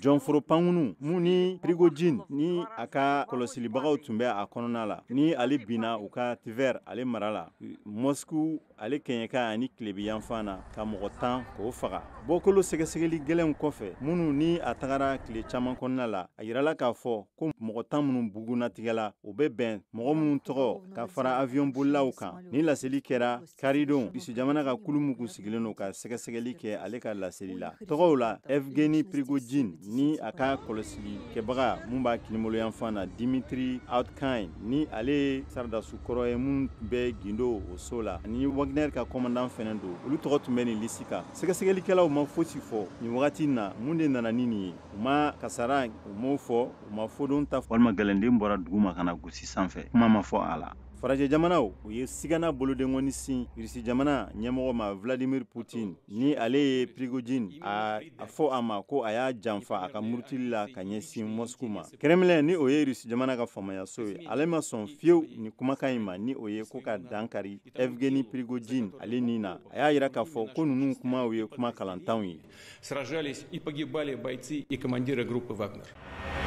Jɔnforo pankunu mun ni Prigojine ni a ka kɔlɔsilibagaw tun bɛ a kɔnɔna la, ni ale binna u ka Tver ale mara la, Moscou ale kɛɲɛka ani tilebi yanfan na, ka mɔgɔ 10 k'o faga. Bɔkolo sɛgɛsɛgɛli gɛlɛnw kɔfɛ, minnu ni a tagara tile caman kɔnɔna la, a yirala k'a fɔ ko mɔgɔ 10 minnu bugunnatigɛla, o bɛ bɛn mɔgɔ minnu tɔgɔ ka fara avion bolilaw kan. Ni laseli kɛra karidon, Irisi jamana ka kulu min kun sigilen don ka sɛgɛsɛgɛli kɛ, ale ka laseli la tɔgɔw la, Evgeni Prigojine ni a ka kɔlɔsilikɛbaga mun b'a kinibolo yanfan na, Dimitri Outkine, ni ale ye saradasu kɔrɔ ye mun bɛ gindo o so la, ni Wagner ka commandant fɛnɛ don, olu tɔgɔ tun bɛ nin lisi kan. Sɛgɛsɛgɛlikɛlaw ma fosi fɔ nin wagati na mun de nana ni nin ye. U ma kasara, u m'o fɔ, u ma fodon ta, walima gɛlɛnden bɔra dugu ma ka na gosi sanfɛ, kuma ma fɔ a la. Farajɛ jamanaw, u ye sigana bolodenkɔni sin Irisi jamana ɲɛmɔgɔ ma Vladimir Poutine, ni ale ye Prigojine a fɔ a ma ko a y'a janfa a ka murutili la ka ɲɛsin Moscou ma. Kremlin, ni o ye Irisi jamana ka faamayaso ye, ale ma sɔn fiyewu ni kumakan in ma, ni o ye ko ka dankari Evgeni Prigojine ale ni na. A y'a yira k'a fɔ ko ninnu kumaw ye kuma kalantanw ye. Сражались и погибали бойцы и командиры группы Вагнер.